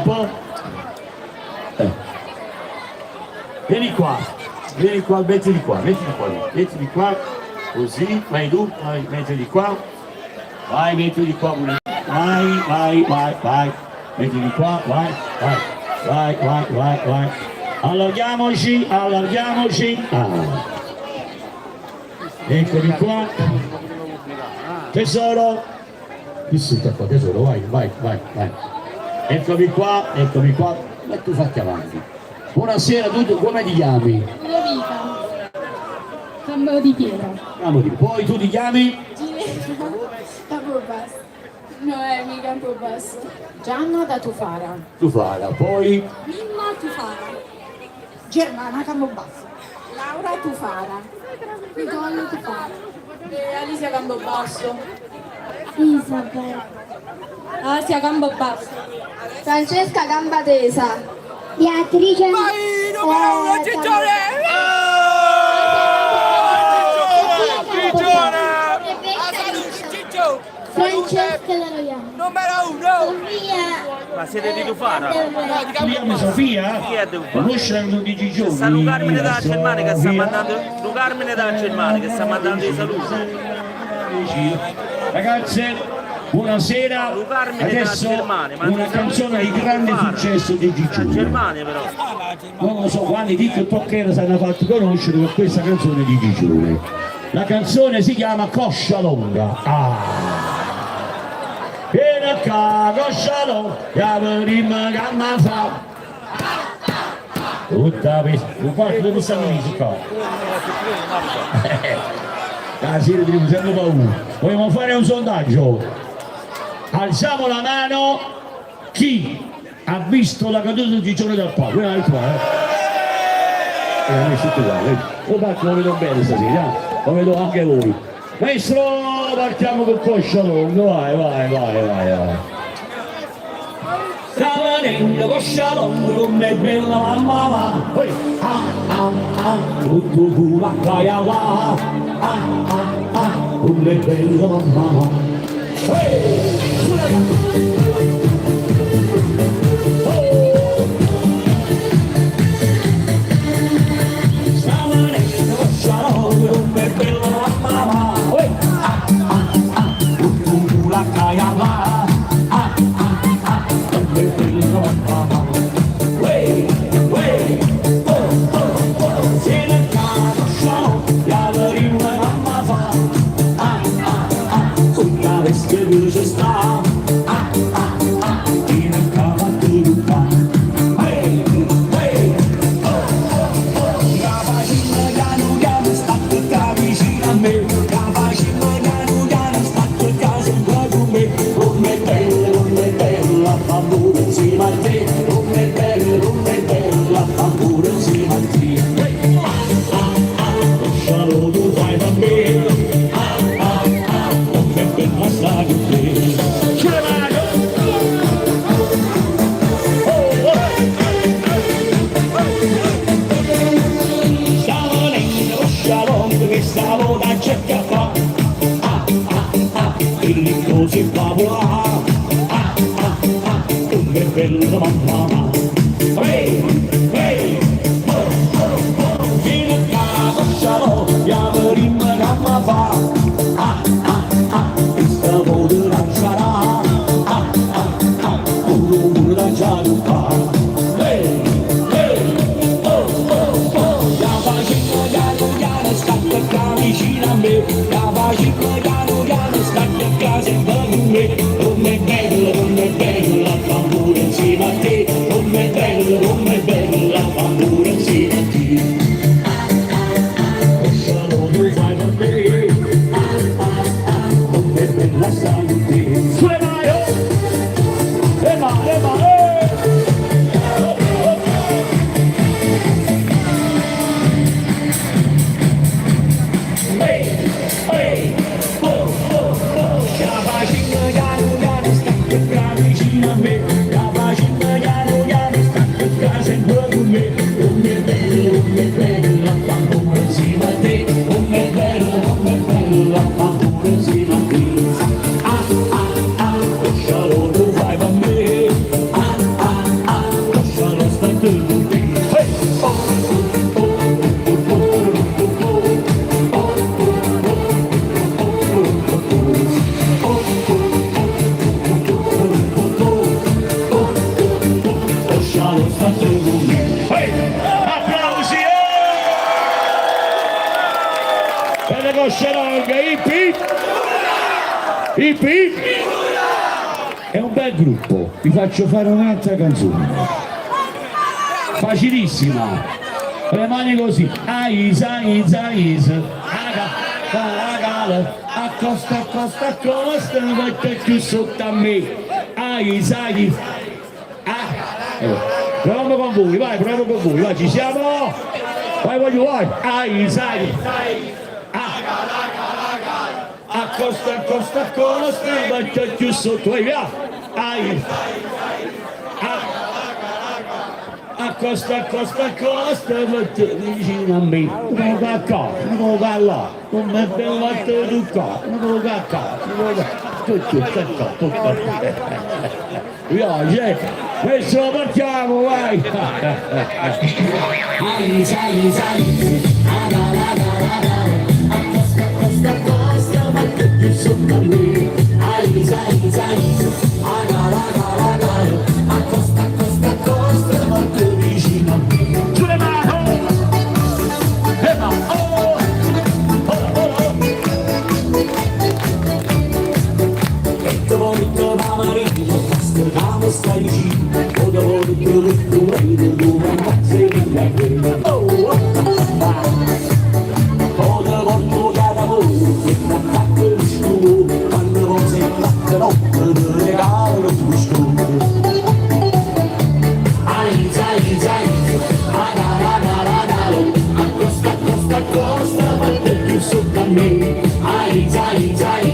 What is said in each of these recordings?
Po'. Eh. Vieni qua, vieni qua, mettiti qua, mettiti qua, mettiti qua, così, vai tu, vai, mettiti qua, vai, mettiti qua pure. Vai, vai, vai, vai, mettiti qua, vai, vai, vai, vai, vai, vai. Allarghiamoci, allarghiamoci. Ah. Eccomi qua. Tesoro, chi sta qua, tesoro, vai, vai, vai, vai. Eccomi qua, eccomi qua. Ma tu fatti avanti. Buonasera a tutti, come ti chiami? Ludovica. Campo di Pietro. Chiamati. Poi tu ti chiami? Ginevra. Campobasso. Noemi Campobasso. Gianna da Tufara. Tufara. Poi Mimma Tufara. Germana Campobasso. Laura Tufara. Nicole Tufara. Alicia Campobasso. Isabel. Asia Campobasso. Francesca Gambatesa. Beatrice. Vai, numero uno, Ciccione! Ciccione! Ciccio! Francesca Laroiano. Numero uno! Sofia. Ma siete di Tufara? ti chiami Sofia? Chi è di Tufara? Conosci la di Gigioni? Sta Lu Carmine da Germania che sta mandando Lu Carmine da Germania che sta mandando i saluti. Ragazze, buonasera. Lu Carmine da Adesso Germania, ma una non canzone di grande Tufara. successo di Da Gigione. Germania però. Non lo so quanti TikToker si hanno fatto conoscere con questa canzone di Gigione. La canzone si chiama Coscia Longa. Ah! Vieni qua, coscia longa, prima che mi fa. Tutta questa. Un quarto dove stanno messi qua? La sera ti sempre paura. Vogliamo fare un sondaggio. Alziamo la mano chi ha visto la caduta di Gigione dal palco. Guarda qua, eh. Messo qua, vedi. Lo palco lo vedo bene stasera, eh. Lo vedo anche voi. Maestro, partiamo con coscia lungo, vai, vai, vai, vai, vai. Stavanendo coscia lungo come bella mamma va. Poi, ah, ah, ah, tutto culo a caia va. Ah, ah, ah, come bella mamma va. Ehi, sulla Oh! Stavanendo coscia lungo come bella mamma va. Oi, ah, ah, ah, tutto culo a caia va. Ah, ah, ah, come bella mamma va. Uè, uè, oh, oh, oh, se ne cade scialò, la verina mamma fa. Ah, ah, ah, con la veste che ci sta. Ah, ah, ah, in cava tu fa. Ehi, ehi, oh, oh, oh, la facina piano piano sta tutta vicino a me. La facina piano piano sta tutta sempre con me. Come bella, fa pure insieme a te. Come bella, fa pure insieme a te. Ehi, ah, ah, ah, scialo tu fai da me. Ah, ah, ah, come bella sta con te. Sulle mani! Oh, oh. Stavo nello scialone che stavo da cercare. Ah, ah, ah, il così fa volare. Ah, ah, ah, come bella mamma. Ehi, ehi, oh, oh, oh, fino a capo scialone, ya prima gamma fa. Ah, ah, ah, questa volta lanciarà. Ah, ah, ah, pure pure lanciare fa. Ehi, ehi, oh, oh, oh, la facina piano piano sta qua vicino a me, la facina piano piano sta qua sempre con me, come bella, fa pure insieme a te, come bella, fa pure insieme a te. Solo tu fai per me, ah, ah, ah, come bella sta con te. Sulle mani, oh! Le mani, le mani, eh! fatte cu me. Applausi! Eh! Per le cosce longhe, hip hip! Hip hip! È un bel gruppo, vi faccio fare un'altra canzone. Facilissima. Le mani così. Aisa, aisa, aisa. Aga, aga, accosta, accosta, accosta, vatte più sotto a me. Aisa, aisa. Ah. Proviamo con voi, vai, proviamo con voi, vai, ci siamo? Vai, voglio, vai. Aisa, aisa. Ah. Accosta, accosta, accosta, vatte più sotto, vai, via. Ai. Ah. Accosta, accosta, accosta, vatte vicino a me. Non va qua, non va là, come bella te tu qua, non va qua, non va tutto, tutto, tutto. Via, c'è. Adesso lo partiamo, vai. Ai, sai, sai, accosta, accosta, accosta, vatte più sotto a me. Ai, sai, sai, accosta, accosta, accosta, vatte vicino a me. Su le mani! E va, oh! Oh, oh, oh! E te porto la marina, sta stai vicino, o te porto il tuo Oh, oh, oh! te porto chiaro, e t'attacco il scudo, quando poi sei fatta notte, te regalo un biscotto. Ai, ai, ai, accosta, accosta, accosta, vatte più sotto a me. Ai, ai, ai,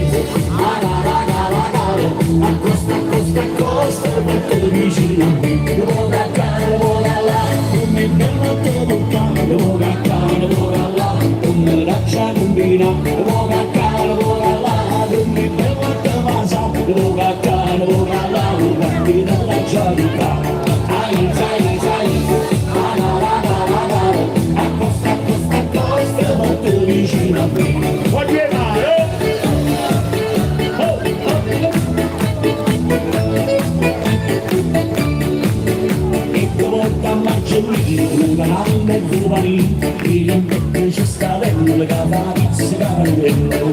accosta, accosta, accosta, vatte vicino a me. Voga qua, voga là, come bello te tocca, voga qua, voga là, come raccia combina, voga qua, voga là, come bello te passa, voga qua, voga là, voga raccia qua. Ai, ai, ai, accosta, accosta, accosta, vatte vicino a me. Voglio male, oh, oh, oh. E ti porta a Marcellino, canale e giovanile, e non c'è sta bella che fa pizza caramello.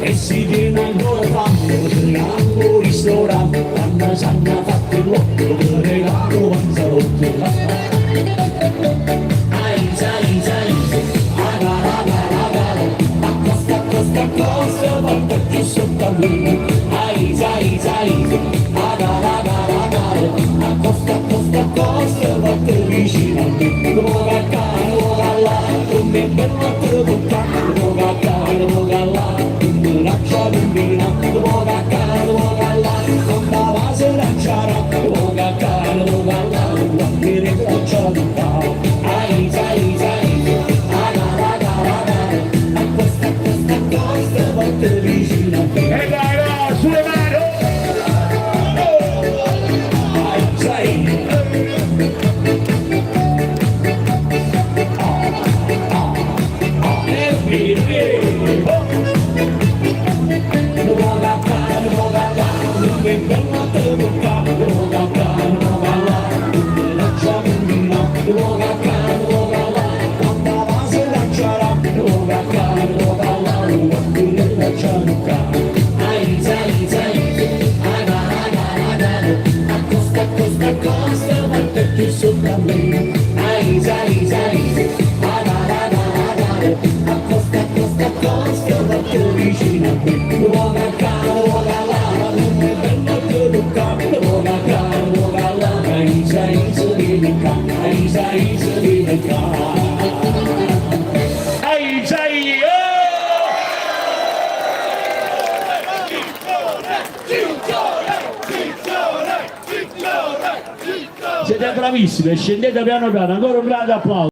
E si tiene ancora fame, c'è ancora ristorante, quando s'hanno fatto l'otto, ti regalo panzerotto. Ai, ai, ai, accosta, accosta, accosta, vatte più sotto a me. Ai, ai, ai, accosta, accosta, accosta, vatte vicino a me. Voga qua, voga là, come bello te tocca, voga qua, voga là, come raccia combina, voga qua, voga là, con la base racciara, voga qua, voga là, che raccia qua. Ai, ai, ai, accosta, accosta, accosta, vatte vicino a me. E dai, va, sulle mani! Oh! Ai, ai. E via, via. Oh! Voga qua, voga là, come bello te tocca, voga qua, voga là, come raccia combina, voga qua, voga là, quando la base racciara, voga qua, voga là, come raccia qua. Ai, ai, ai, accosta, accosta, accosta, vatte più sotto a me. Ai, ai, ai, accosta, accosta, accosta, vatte vicino a me. Voga qua, voga là, come bello te tocca, voga qua, voga là, ai, ai, vieni qua, ai, ai, vieni qua. Ai, ai, oh! Siete bravissimi, scendete piano piano, ancora un grande applauso.